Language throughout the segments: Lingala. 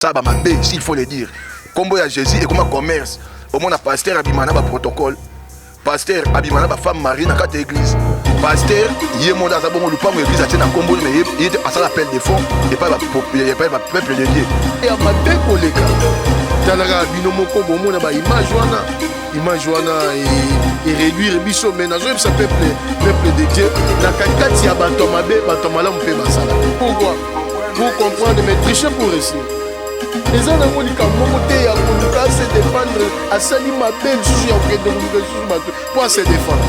Ça ba mabe, s'il faut le dire. Kombo ya Jésus ekoma commerce. Omona pasteur abima na ba protocole. Pasteur abima na ba femme mariée na kati ya église. Pasteur ye moko aza bongo lupango église atie na kombo mais ye asala appel de fonds epai ba epai ba peuple de Dieu. Ya mabe koleka. Talaka bino moko bomona ba image wana. Image wana e réduire biso, mais nazoyebisa peuple de Dieu na katikati ya bato ya mabe, bato ya malamu mpe basala. Pourquoi? Pour comprendre, mais tricher pour réussir. Eza nango likambo moko te ya koluka ase défendre, asali mabe lisusu ya kokende koluka lisusu bato mpo ase défendre.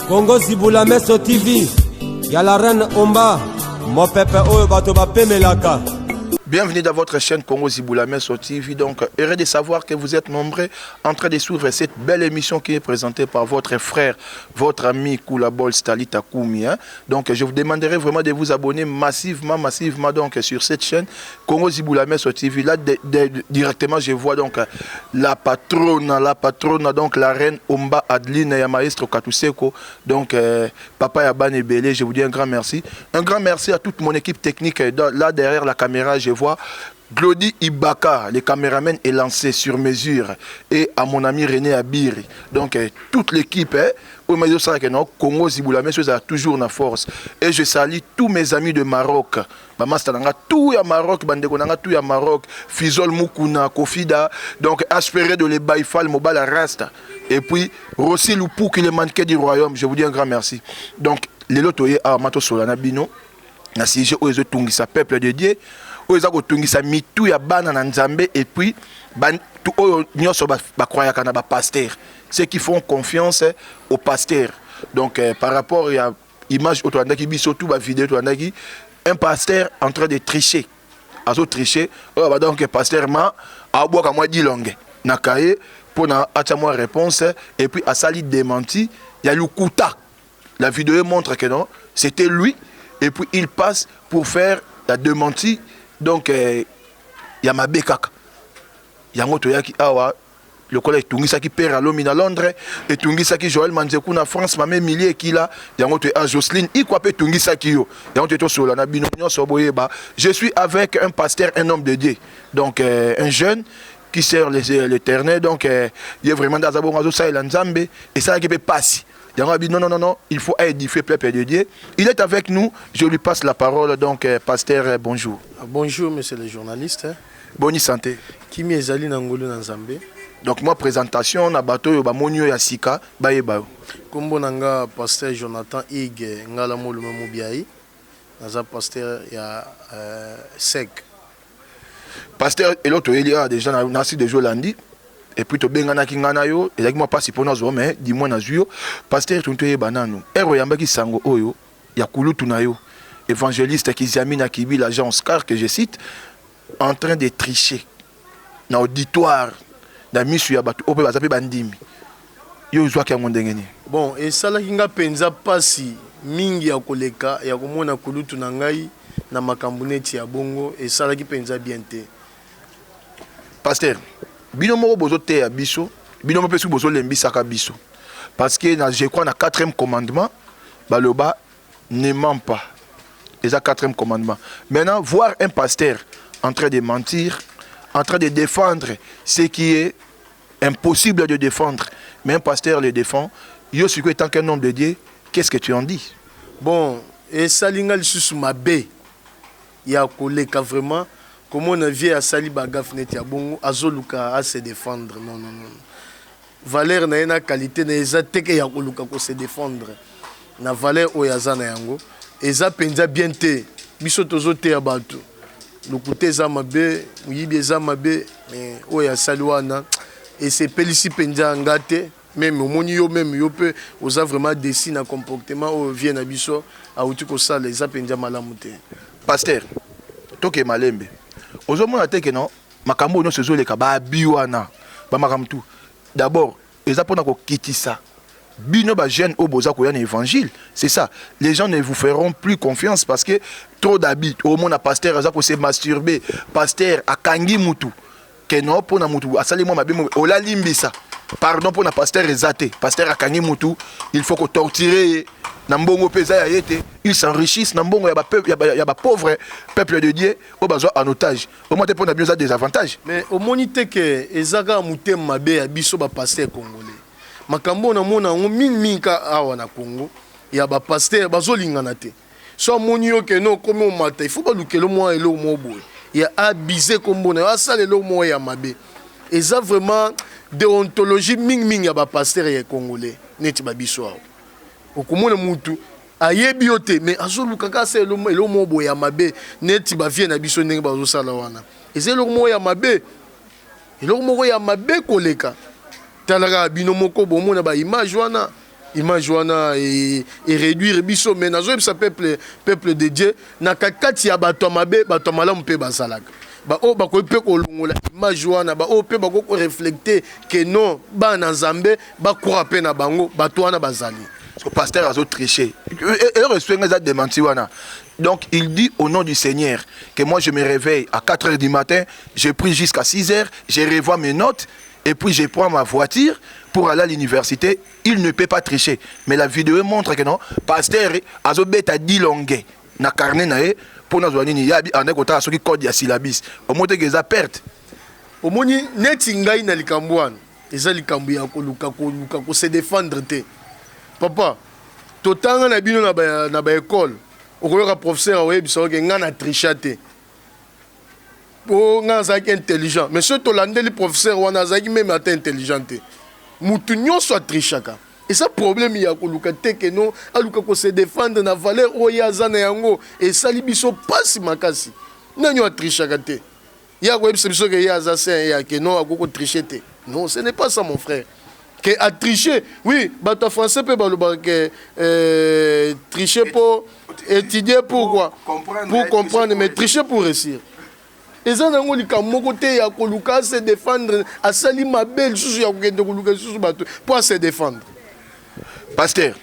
Congo Zibula Meso TV ya la reine Omba, mopepe oyo bato bapemelaka. Bienvenue dans votre chaîne Congo Zibula Meso TV. Donc, heureux de savoir que vous êtes nombreux en train de suivre cette belle émission qui est présentée par votre frère, votre ami Koulabol Stalita Koumi. Hein. Donc, je vous demanderai vraiment de vous abonner massivement, massivement donc, sur cette chaîne Congo Zibula Meso TV. Là, directement, je vois donc la patronne, donc la reine Omba Adeline et maestro Katuseko. Donc, papa ya bana ebele, je vous dis un grand merci. Un grand merci à toute mon équipe technique. Là, derrière la caméra, je vois Glody Ibaka, le caméraman est lancé sur mesure, et à mon ami René Abiri. Donc, toute l'équipe, hein, Congo Zibula Meso toujours na force. Et je salue tous mes amis de Maroc. Bamasta na nga tout ya Maroc, bandeko na nga tout ya Maroc, Fizol Mukuna, Kofida, donc Aspéré de le Baifal Mobala Rasta. Et puis Rossi Loupou qui le mannequin du royaume, je vous dis un grand merci. Donc lelo toye awa tosolola na bino na sujet oyo ezotungisa peuple de Dieu, oyo eza kotungisa mitu ya bana na Nzambe, et puis oyo nyonso bacroyaka na bapasteur, ceux qui font confiance au pasteur. Donc par rapport ya image oyo tolandaki biso tout, bavideo tolandaki, un pasteur en train de tricher, azotricher, oyo ba donc pasteur ma abwaka mwa dilonge na kaye mpona atia mwa réponse, et puis asali démenti ya lukuta. La vidéo montre que non, c'était lui, et puis il passe pour faire la démenti. Donc ya mabe kaka yango toyaki awa lokola etungisaki père alomi na Londres, etungisaki Joël Manzeku na France, mama Emilie Ekila, yango toye a Jocelyne Ikwa mpe etungisaki yo, yango toye tosolola na bino nyonso boyeba. Je suis avec un pasteur, un homme de Dieu, donc un jeune qui sert l'Éternel. Donc ye vraiment nde aza bongo, azosalela Nzambe. Esalaki mpe pasi yango abi non, non, non, non, il faut édifier peuple de Dieu. Il est avec nous, je lui passe la parole. Donc pasteur, bonjour. Bonjour, monsieur le journaliste. Boni santé? Kimi ezali na ngolu na Nzambe. Donc moi, présentation na bato oyo bamoni oyo ya sika bayeba yo. Nkombo na nga pasteur Jonathan Ige Ngala Molume Mobiai, naza pasteur ya sec. Pasteur, eloko toyeli awa déjà nasi déjà olandi, et puis tobenganaki ngai na yo, ezalaki mwa mpasi mpo nazwa, mais du moins nazwi yo. Pasteur, toni toyeba nanu ere oyambaki sango oyo ya kulutu na yo évangéliste Kiziamina Kibila Jean Oscar, que je cite, en train de tricher na auditoire, na miso ya bato oyo mpe baza mpe bandimi yo, ozwaki yango ndenge nini? Bon, esalaki nga mpenza mpasi mingi ya koleka ya komona kulutu na ngai na makambo neti ya bongo. Esalaki mpenza bien te. Pasteur, bino moko bozoteya biso, bino moko mpe soki bozolembisaka biso, parce que na, je crois, na quatrième commandement baloba "ne mens pas", eza quatrième commandement. Maintenant, voir un pasteur en train de mentir, en train de défendre ce qui est impossible de défendre, mais un pasteur le défend, yo sikoyo étant qu'un homme de Dieu, qu'est-ce que tu en dis? Bon, esali nga lisusu mabe ya koleka vraiment komona vieux asali bagaffe neti ya bongo, azoluka ase défendre. Non, non, non, valeur na ye na qualité na ye eza teke ya koluka kose défendre na valeur oyo aza na yango. Eza mpenza bien te. Biso tozoteya bato, lokuta eza mabe, moyibi eza mabe, mais oyo asali wana esepelisi mpenza nga te. Même omoni yo, même yo mpe oza vraiment déçu na comportement oyo vieux na biso awuti kosala. Eza mpenza malamu te. Pasteur, toke malembe. Ozomona te ke non, makambo oyo nyonso ezoleka, babi wana bamakambo tu, d'abord eza mpona kokitisa bino bajeune oyo boza koya na évangile. C'est ça, les gens ne vous feront plus confiance parce que trop d'habits. Omona pasteur aza kose masturber, pasteur akangi mutu ke non, mpona mutu asali mwa mabe, olalimbisa. Pardon mpo na pasteur eza te. Pasteur akangi mutu, il faut kotorturer ye na mbongo mpe eza ya ye te. Il s'enrichissent na mbongo ya bapauvre peuple de Dieu oyo bazwa en otage. Omoi te mpo na bino eza désavantage. Mais omoni te ke eza kaka motema mabe ya biso bapasteur congolais? Makambo oyo namona yango mingimingi ka awa na Congo, ya bapasteur bazolingana te. So amoni yo ke no okomi omata, il faut balukela mwa eloko moko boye ya abize kombo na yo, asala eloko moko ya mabe. Eza vraiment déontologie mingimingi ya bapasteur ya congolais. Neti babiso awa, okomona mutu ayebi yo te, mais azoluka kaka asala eloko moko boye ya mabe. Neti bavieux na biso ndenge bazosala wana, eza eloko moko ya mabe, eloko moko ya mabe koleka. Tala kaka bino moko, bomona baimage wana. Image wana eréduire biso. Mais nazoyebisa peuple, peuple de Dieu, na katikati ya bato ya mabe, bato ya malamu mpe bazalaka. Baoyo bakoki mpe kolongola image wana, baoyo mpe bakoki koreflecte ke non, bana Nzambe bakroa mpe na bango, bato wana bazali. Parce que pasteur azo tricher. Et le eza démenti wana. Donc il dit au nom du Seigneur que moi, je me réveille à 4 heures du matin, je prie jusqu'à 6 heures, je revois mes notes et puis je prends ma voiture pour aller à l'université. Il ne peut pas tricher. Mais la vidéo montre que non, pasteur azo beta dilongue na carnet na ye pour nazwa nini ya bi ande kotala soki code ya syllabus. Au moins que eza perte. Omoni, neti ngai na likambo wana, eza likambo ya koluka kose défendre te. Papa, totanga na bino na baekole, okoyoka professeur akoyebisa oke ngai na tricha te po ngai azalaki intelligent. Mais soki tolandeli professeur wana, azalaki même ata intelligent te. Mutu nyonso atrichaka. Eza problème ya koluka te ke non, aluka kose défendre na valeur oyo ye aza na yango. Esali biso mpasi makasi. Nani oyo atrichaka te? Ye akoyebisa biso ke ye aza saint, ye ake non, akoki kotriche te. Non, ce n'est pas ça, mon frère, ke atriche. Oui, bato ya français mpe balobaka ke tricher pour étudier, pourquoi? Comprendre, pour comprendre, mais tricher pour réussir, eza nango likambo moko te ya koluka ase défendre. Asali mabe lisusu ya kokende koluka lisusu bato mpo ase défendre. Pasteur,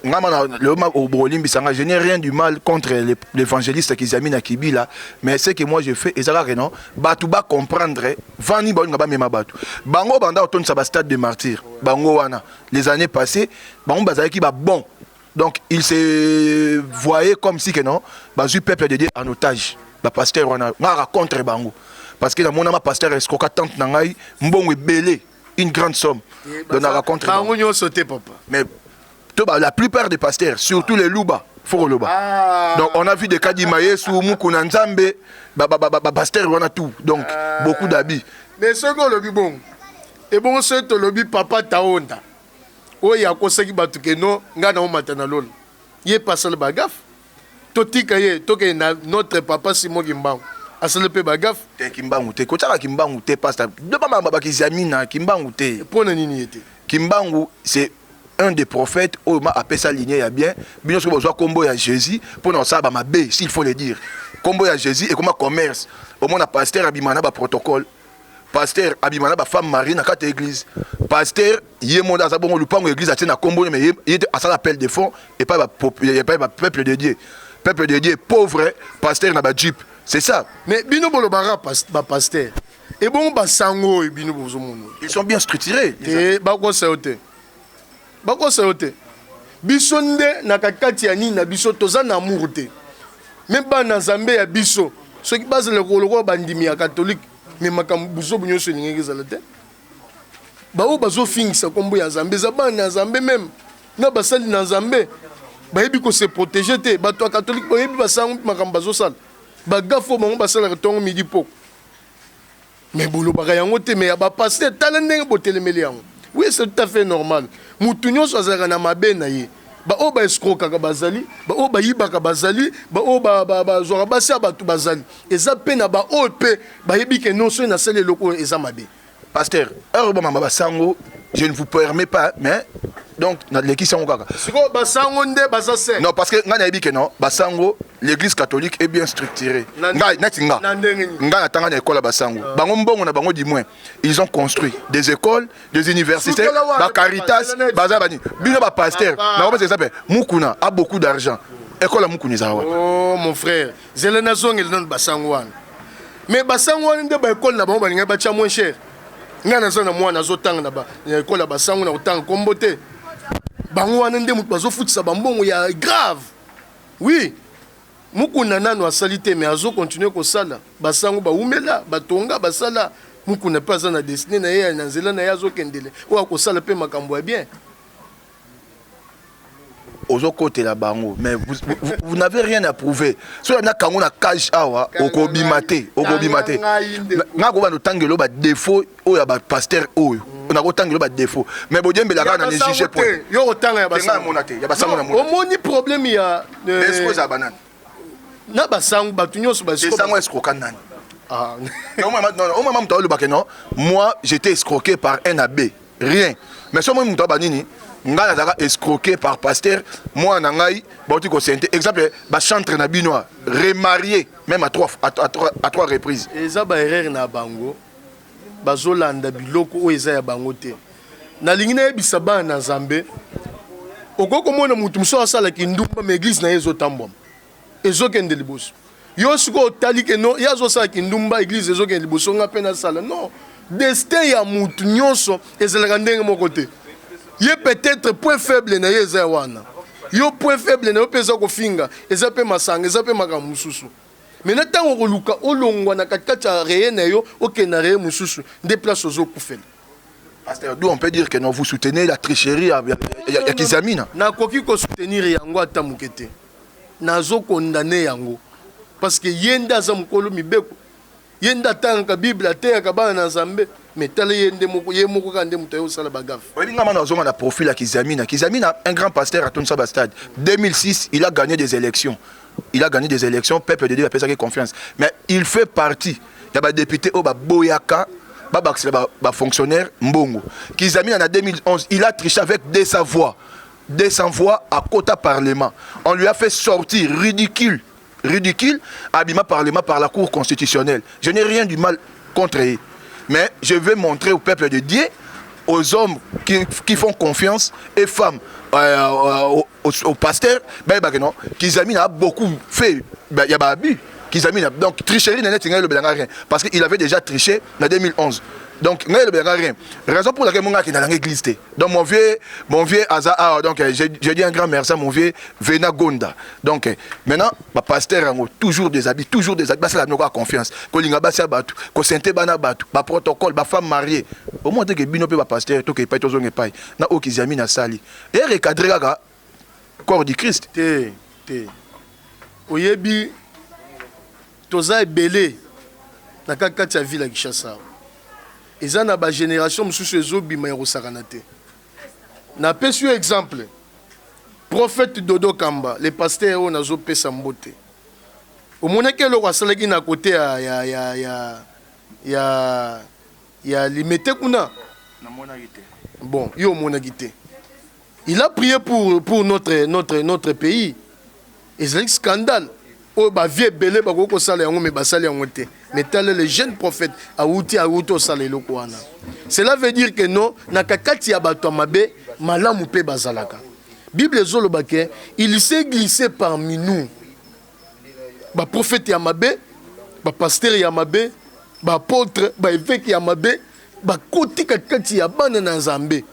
ngama na le ma obolimbisa nga, je n'ai rien du mal contre l'évangéliste Kizamina Kibila, mais ce que moi je fais, ezalaka non, bato ba comprendre vani balinga bamema bato bango banda otondisa ba stade de martyr bango wana les années passées. Bango bazalaki ba bon, donc il se voyait comme si que non, bazwi peuple de Dieu en otage. Bapasteur wana, ngaka contre bango parce que namonama pasteur escroka tante na ngai mbongo ebele, une grande somme. Donc naka contre bango. Bango nyonso te, papa. Mais to ba, la plupart des pasteurs, surtout les Luba, faut koloba. Ah. Donc on a vu des cas d'Imayesu, Mukuna Nzambe, ba ba ba ba, ba pasteur wana tout. Donc beaucoup d'habits. Mais soki olobi bongo, ebongo soki tolobi papa Taonda oyo akosaki bato ke no, ngai na omata na lola, ye mpe asala bagaffe, totika ye, tokende na notre papa Simon Kimbangu, asala mpe bagaffe. Te, Kimbangu te, kotiaka Kimbangu te, pasteur. De ba ba bakizamina Kimbangu te. Mpo na nini ye te? Kimbangu, c'est un des prophètes oyo ma apesa lignée ya bien. Bino soki bozwa kombo ya Jésus mpona kosala bamabe, s'il faut le dire, kombo ya Jésus ekoma commerce. Omona pasteur abima na baprotocole, pasteur abima na bafemme mariée na kati ya église, pasteur ye mo aza bongo lupango église atie na kombo, mais ye te asala appel de fonds epai ba peuple de Dieu, peuple de Dieu pauvre, pasteur na bajeep, c'est ça. Mais bino bolobaka bapasteur, ebongo basango oyo bino bozomona? Ils sont bien structurés. Te, bakosa yo te, bakosa yo te. Biso nde na katikati ya nini na biso, toza na amour te. Me bana Nzambe ya biso, soki bazala lokola bandimi ya katholike, me makambo buzobu nyonso elingaki ezala te. Baoyo bazofingisa nkombo ya Nzambe eza bana ya Nzambe. Même na basali na Nzambe bayebi kose protéger te. Bato ya katholike bayebi basango makambo bazosala, bagaffe oyo bango basalaka ntongo, midi, poko, mais bolobaka yango te. Mais ya bapasteur, tala ndenge botelemeli yango. Oui, c'est tout à fait normal. Mutu nyonso azalaka na mabe na ye. Baoyo baescrokaka bazali, baoyo bayibaka bazali, baoyo bazwaka basi ya bato bazali. Eza mpe na baoyo mpe bayebi ke non, soki nasali eloko oyo eza mabe. Pasteur, heure bamama basango, je ne vous permets pas, mais donc nalekisi yango kaka. Sikoyo basango nde baza se? Non, parce que ngai nayebi ke non, basango, l'église catholique est bien structurée. Ngai neti nga Na ndenge nini? Ngai natanga na école ya basango. Bango mbongo na bango, du moins ils ont construit des écoles, des universités. Sukela wana, bacaritas. papa, Baza bani? Bino bapasteur Papa. nakopesa exemple, Mukuna a beaucoup d'argent. École ya Mukuna ezala wapi? Oh mon frère, zela, nazongela nano basango wana. Mais basango wana nde baekole na bango balingaki batya moins cher. Ngai naza na mwana azotanga na ba na ekole ya basango, na kotanga nkombo te. Bango wana nde moto bazofutisa bambongo ya grave. Oui, Mukuna nanu asali te, mais azo continuer kosala. Basango bawumela, batonga, basala. Mukuna mpe aza na destinée na ye, na nzela na ye azokendele, oyo akosala mpe makambo ya bien. Ozokotela bango, mais vous, vous, vous n'avez rien à prouver. Soki nakango na cage awa, okobima te, okobima te. Nga kobanda otangelo badéfaut oyo ya bapasteur oyo, nakotangelo badéfaut, mais bodiembelaka na ne juge point. Yo kotanga ya basango mona te, ya basango na mona. Omoni problème ya escroc eza banani? Na basango, bato nyonso. Basango escroka nani? Ah. Omama moto alobaka: "Non, moi j'étais escroqué par un abbé, rien." Mais so moi moto aba nini: "Ngai nazalaka escroqué par pasteur, mwana na ngai bauti kosente." Exemple, bachantre na bino remarié même à trois reprises. Eza baerreur na bango, bazolanda biloko oyo eza ya bango te. Nalingi nayebisa bana na Nzambe, okoki komona motu mosusu asalaki ndumba, ma église na ye ezotambwama, ezokende liboso. Yo sikoyo otali ke no, ye azosalaki ndumba, église ezokende liboso, nga mpe nasala. Non, destin ya mutu nyonso ezalaka ndenge moko te. Ye peut-être point faible na ye eza ya wana, yo point faible na yo mpe eza kofinga, eza mpe masanga, eza mpe makambo mosusu. Maintenant, ntango okoluka olongwa na katikati ya reye na yo, okende na reye mosusu, nde place ozokufela. Pasteur, d'où on peut dire que non, vous soutenez la tricherie ya Kizamina? Nakoki kosoutenir yango ata moke te. Nazokondane yango parce que ye nde aza mokolo mibeko, ye nde atangaka Bible, ateyaka bana na Nzambe, mais tala ye nde moko, ye moko kaka nde moto aye osala bagaffe. Oyebi, nga mana azonga na profil ya Kizamina. Kizamina, un grand pasteur atondisa bastade. 2006, il a gagné des élections, il a gagné des élections, peuple de Dieu apesaki confiance, mais il fait partie ya badéputé oyo baboyaka babakisela bafonctionnaire mbongo. Kizamina, na 2011, il a triché avec 200 voix, 200 voix à quota parlement. On lui a fait sortir ridicule, ridicule, abima parlement par la Cour constitutionnelle. Je n'ai rien du mal contre eux, mais je vais montrer au peuple de Dieu, aux hommes qui font confiance et femmes au pasteur, ben, non, Kizamina a beaucoup fait, ben, il y a abus. Kizamina, donc tricherie neti ngai lobelanga rien, parce qu'il avait déjà triché en 2011. Donc ngai lobelanga rien, raison pour laquelle mon gars qui dans l'église te. Donc mon vieux aza ah, donc j'ai dit un grand merci à mon vieux Vena Gonda. Donc maintenant, ba pasteur yango, toujours des habits, toujours des habits, basala noko confiance, kolinga basi ya bato, kosente bana bato, ba protocole, ba femme mariée. Au moins te ke bino mpe ba pasteur toke epai, tozonga epai na oyo Kizamina asali e recadre kaka corps du Christ. Te te, oyebi, toza ebele na kati kati ya ville ya Kinshasa. Eza na bagénération mosusu ezobima ya kosakana te. Napesi yo exemple, prophète Dodo Kamba, le pasteur oyo nazopesa mbote. Omonaki eloko asalaki na kote ya Limete kuna? Namonaki te. Bon, yo omonaki te. Il a prié pour notre pays. Ezalaki scandale oyo bavieux ebele bakoki kosala yango, me basali yango te. Mais tala, le jeune prophète awuti osala eloko wana. Cela veut dire que non, na kakati ya bato ya mabe, malamu mpe bazalaka. Bible ezoloba ke il s'est glissé parmi nous baprophète ya mabe, bapasteur ya mabe, baapôtre, baévêque ya mabe. Bakoti katikati ya bana na Nzambe,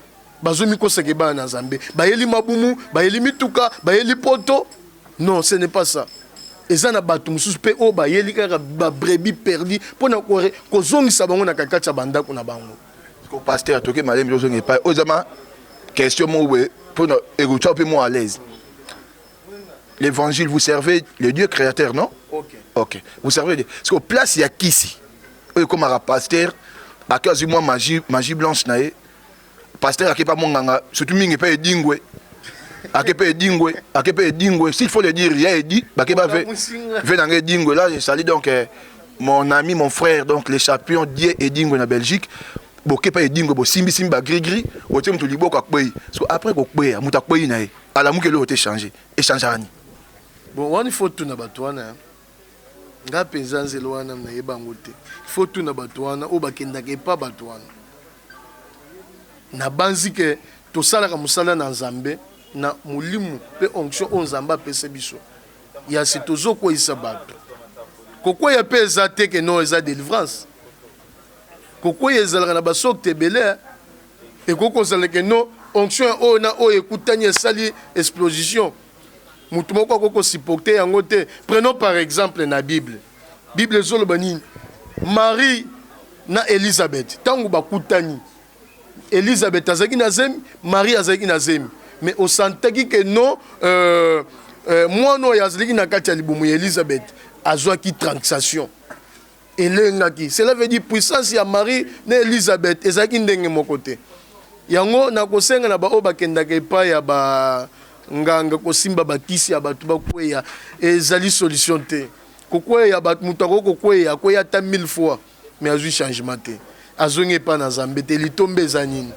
bazomikosaka bana na Nzambe, bayeli mabumu, bayeli mituka, bayeli poto. Non, ce n'est pas ça. Eza na bato mosusu mpe oyo bayeli kaka babrebis perdues, mpona kozongisa bango na katikati ya bandako na bango. Pasteur, toke malemi, tozonga epai oyo eza ma question moko boye mpona ekotya mpe mo à l'aise. L'évangile, vous servez le Dieu créateur, non? Ok. Ok, vous servez Dieu. Parce que place ya kisi oyo ekomaka, pasteur ake azwi mwa magie blanche na ye, pasteur ake pa monganga, surtout mingi mpe edingwe, ake mpe edingwe, ake mpe edingwe, s'il faut le dire, ya edi bake ba ve nanga edingwe. Là, je salue donc mon ami, mon frère, donc les champions Die Edingwe na Belgique. Boke pa edingwe, bosimbisimbi bagrigri, otie moto liboko, akweyi. Parce que après kokweya, moto akweyi na ye, alamuki, eloko te échange, échangeaka nini? Bon, wana il faut tuna bato wana. Nga mpenza nzela wana nayeba yango te. Il faut tuna bato wana oyo bakendaka epa bato wana. Nabanzi ke tosalaka mosala na Nzambe na molimo mpe onction oyo Nzambe apesa biso. Ya se tozokweyisa bato, kokweya mpe eza te ke non, eza délivrance. Kokweya ezalaka na basorte ebele, hein. Ekoki kozala ke non, onction ya oyo na oyo ekutani esali explosion. Moto moko akoki kosupporter yango te. Prenons par exemple na Bible. Bible ezoloba nini? Marie na Elizabeth ntango bakutani, Elizabeth azalaki na zemi, Marie azalaki na zemi, mais osantaki ke non, mwana oyo azalaki na kati ya libumu ya Elizabeth azwaki tranxation, elengaki. Cela veut dire puissance ya Marie na Elizabeth ezalaki ndenge moko te. Yango nakosenga na baoyo bakendaka epai ya banganga kosimba bakisi ya bato bakweya, ezali solution te. Kokweya ya bato, moto akoki kokweya, akweya ata 1000 fois, mais azwi changement te, azongi epai na Nzambe te. Litombe eza nini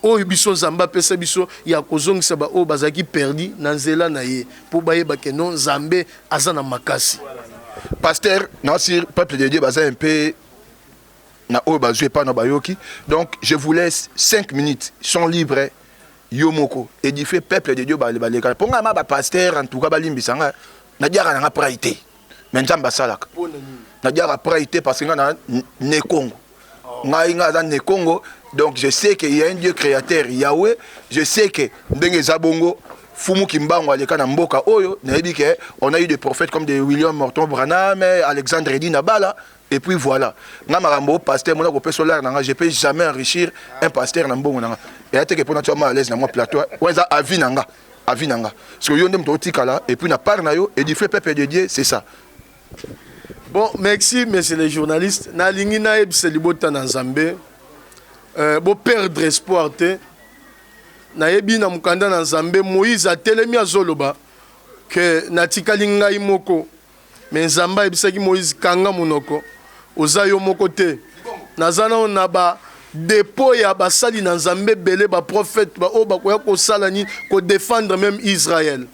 oyo biso Nzambe apesa biso ya kozongisa baoyo bazalaki perdu na nzela na ye, mpo bayeba ke non, Nzambe aza na makasi. Pasteur Nasir, peuple de Dieu baza un peu na oyo bazwi epai na bayoki. Donc je vous laisse 5 minutes sont libres, yo moko édifier peuple de Dieu. Baleka mpo ngai ma bapasteur, en tout cas balimbisa ngai, nadiaka nanga prai te, mais Nzambe asalaka. Nadiaka prai te parce que ngai na ne Congo, ngai aza ne Congo. Donc je sais que il y a un Dieu créateur, Yahweh. Je sais que ndenge eza bongo, Fumu Kimbangu aleka na mboka oyo. Nayebi ke on a eu des prophètes comme des William Morton Branham, Alexandre Edi Nabala, et puis voilà. Nga makambo pasteur mona kopesa olare na nga, je peux jamais enrichir un pasteur na mbongo na nga. Eya teke mpona tia ma à l'aise na mwa plateau oyo, eza avis na nga, avis na nga. Parce que yo nde moto otikala et puis na part na yo, édifier peuple de Dieu, c'est ça. Bon, merci monsieur le journaliste. Nalingi nayebisa libota na Nzambe, boperdre espoir te. Nayebi na mokanda na Nzambe, Moïse atelemi, azoloba ke natikali ngai moko, mais Nzambe ayebisaki Moïse: "Kanga monoko, oza yo moko te. Naza nano na ba dépôt ya basali na Nzambe ebele, baprofete baoyo bakoya kosala nini? Kodéfendre même Israël."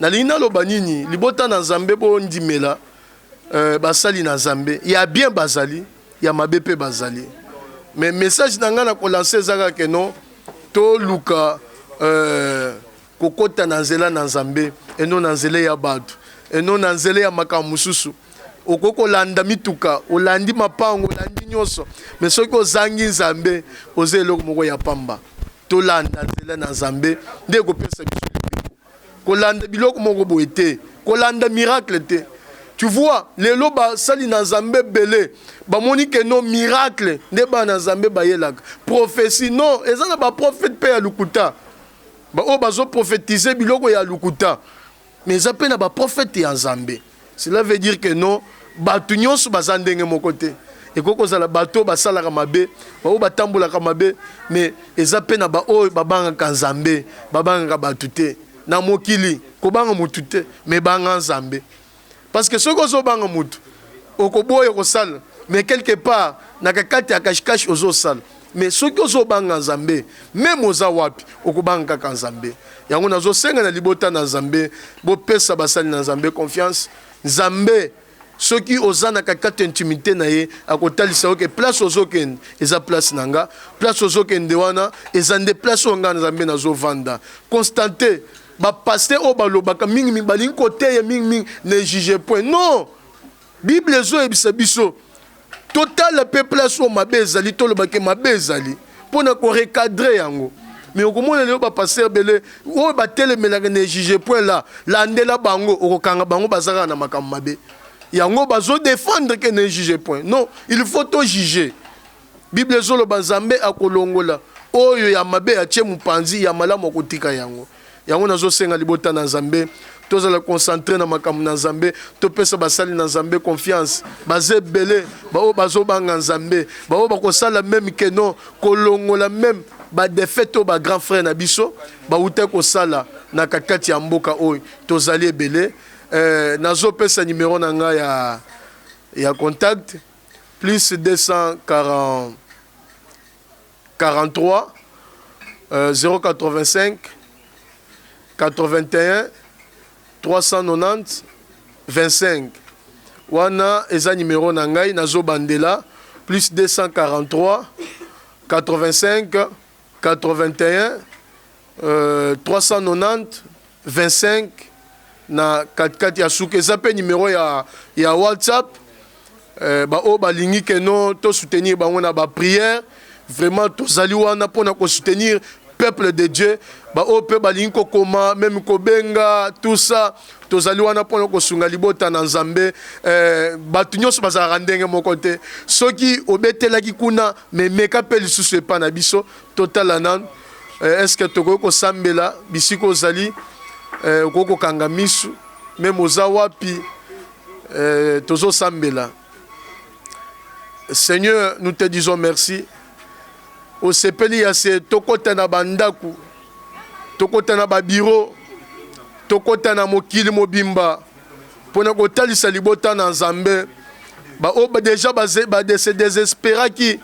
Nalingi naloba nini? Libota na Nzambe, bondimela basali na Nzambe ya bien bazali, ya mabe mpe bazali. Mais message na ngai na kolancer eza kaka ke non, toluka kokɔta na nzela na Nzambe, eno na nzela ya bato, eno na nzela ya makambo mosusu. Okoki kolanda mituka, olandi mapango, olandi nyonso, mais soki ozangi Nzambe, oza eloko moko ya pamba. Tolanda nzela na Nzambe nde ekopesa biso lobiko. Kolanda biloko moko boye te, kolanda miracle te. Tu vois, lelo basali na Nzambe ebele bamoni ke non, miracle nde bana na Nzambe bayelaka, prophétie. Non, eza na baprophète mpe ya lukuta, baoyo bazoprophétise biloko ya lukuta, mais eza mpe na baprophète ya Nzambe. Cela veut dire que non, bato nyonso baza ndenge moko te. Ekoki kozala bato oyo basalaka mabe, baoyo batambolaka mabe, mais eza mpe na baoyo babangaka Nzambe, babangaka bato te. Na mokili, kobanga motu te, mais banga Nzambe, parce que soki ozobanga motu, okoboya kosala, mais quelque part na kakati ya kashikashi ozosala. Mais soki ozobanga Nzambe, même oza wapi, okobanga kaka Nzambe. Yango nazosenga na libota na Nzambe, bopesa basali na Nzambe confiance. Nzambe, soki oza na kakati intimité na ye, akotalisa yo ke place ozokende eza place na nga, place ozokende wana eza nde place oyo nga Nzambe nazovanda. Constate bapasteur oyo balobaka mingimingi, balingi koteya mingimingi, ne juge point. Non, Bible ezoyebisa biso totala mpe place oyo mabe ezali, tolobake mabe ezali mpo na korecadrer yango. Mais okomona lelo bapasteur ebele oyo batelemelaka ne juge point la, landela bango, okokanga bango, baza kaka na makambo mabe. Yango bazodéfendre ke ne juge point. Non, il faut tojuge. Bible ezoloba Nzambe akolongola oyo ya mabe, atie mopanzi, ya malamu akotika yango. Yango nazosenga libota na Nzambe, tozala concentré na makambo na Nzambe, topesa basali na Nzambe confiance. Baza ebele baoyo bazobanga Nzambe, baoyo bakosala même ke non, kolongola même badéfaite oyo bagrand frère na biso bauta kosala na katikati ya mboka oyo. Tozali ebele. Nazopesa numéro na ngai ya contact: plus 240 43 085 81 390 25. Wana eza numéro na ngai. Nazobandela: plus 243 85 81 390 25. Na katikati ya suka eza mpe numéro ya WhatsApp. Baoyo balingi ke no tosoutenir bango na baprière, vraiment tozali wana mpona kosoutenir peuple de Dieu. Baoyo mpe balingi kokoma, même kobenga, tout ça, tozali wana mpona kosunga libota na Nzambe. Bato nyonso bazalaka ndenge moko te. Soki obetelaki kuna, me meka mpe lisusu epa na biso, totala nanu est ce que tokoki kosambela. Bisika ozali, okoki kokanga misu, même oza wapi, tozosambela. Seigneur, nous te disons merci. Osepeli ya se tokɔta na bandako, tokɔta na babiro, tokɔta na mokili mobimba mpona kotalisa libota na Nzambe baoyo déjà base désespéraki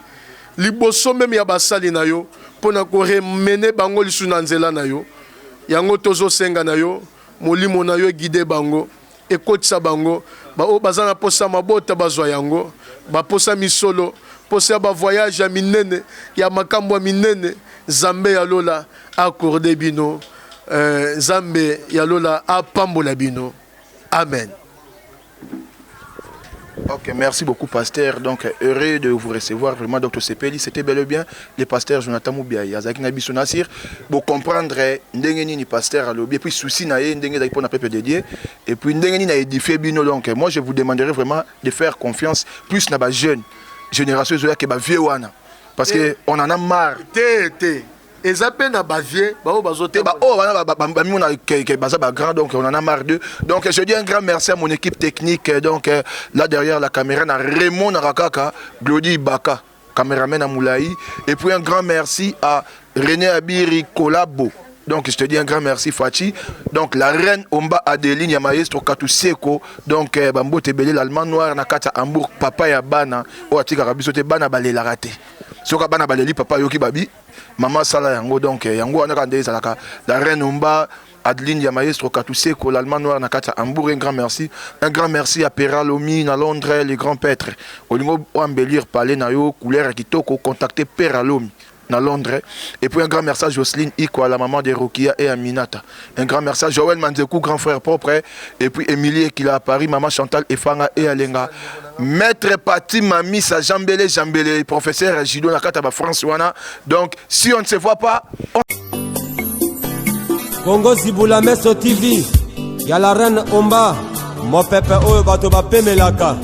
liboso même ya basali na yo, mpona koramener bango lisusu na nzela na yo. Yango tozosenga na yo, molimo na yo eguide bango, ekotisa bango. Baoyo baza na posa mabota, bazwa yango. Baposa misolo, posa ya bavoyage ya minene, ya makambo ya minene, Nzambe ya lola accorde bino. Nzambe ya lola apambola bino. Amen. Ok, merci beaucoup, pasteur. Donc, heureux de vous recevoir vraiment, Dr Sepeli. C'était bel et bien le pasteur Jonathan Moubiaï. Azaki na biso Nasir. Pour comprendre ndenge nini pasteur alobi et puis souci na ye ndenge pour na peuple dédié et puis ndenge nini a édifié bino. Donc, moi je vous demanderai vraiment de faire confiance plus na ba jeune génération ezoya ke ba vieux wana. Parce que on en a marre. Te te, eza mpe na bavieux baoyo. Te, baoyo wana bamimona ke baza bagrand, donc on en a marre d'eux. Donc je dis un grand merci à mon équipe technique. Donc là derrière la caméra, na Raymond Narakaka, Glody Baka, caméraman à Moulaï, et puis un grand merci à René Abiri Kolabo. Donc je te dis un grand merci, Fachi. Donc la reine Omba Adeline ya maestro Katuseko. Donc bambote ebele, l'Allemand noir na kati ya Hambourg, papa ya bana oyo atikaka biso te. Bana balelaka te, soki bana baleli, papa ayoki, babi mama asala yango. Donc yango wana kaka nde ezalaka. La reine Omba Adeline ya maestro Katuseko, l'Allemand noir na kati ya Hambourg, un grand merci. Un grand merci à Peralomi na Londres, les grands pêtres. Olingo oembellir palais na yo, couleur ya kitoko, contacter Peralomi na Londres. Et puis un grand merci à Jocelyne Ikwa, la maman de Rokia et Aminata. Un grand merci à Joël Manzekou, grand frère propre. Et puis Émilie qui à Paris, maman Chantal Efanga et Alenga. Maître Pati Mamisa Jambele Jambele, professeur Judo na kata France wana. Donc si on ne se voit pas, on. Kongo Zibula Meso TV ya la reine Omba, mopepe oyo bato bapemelaka.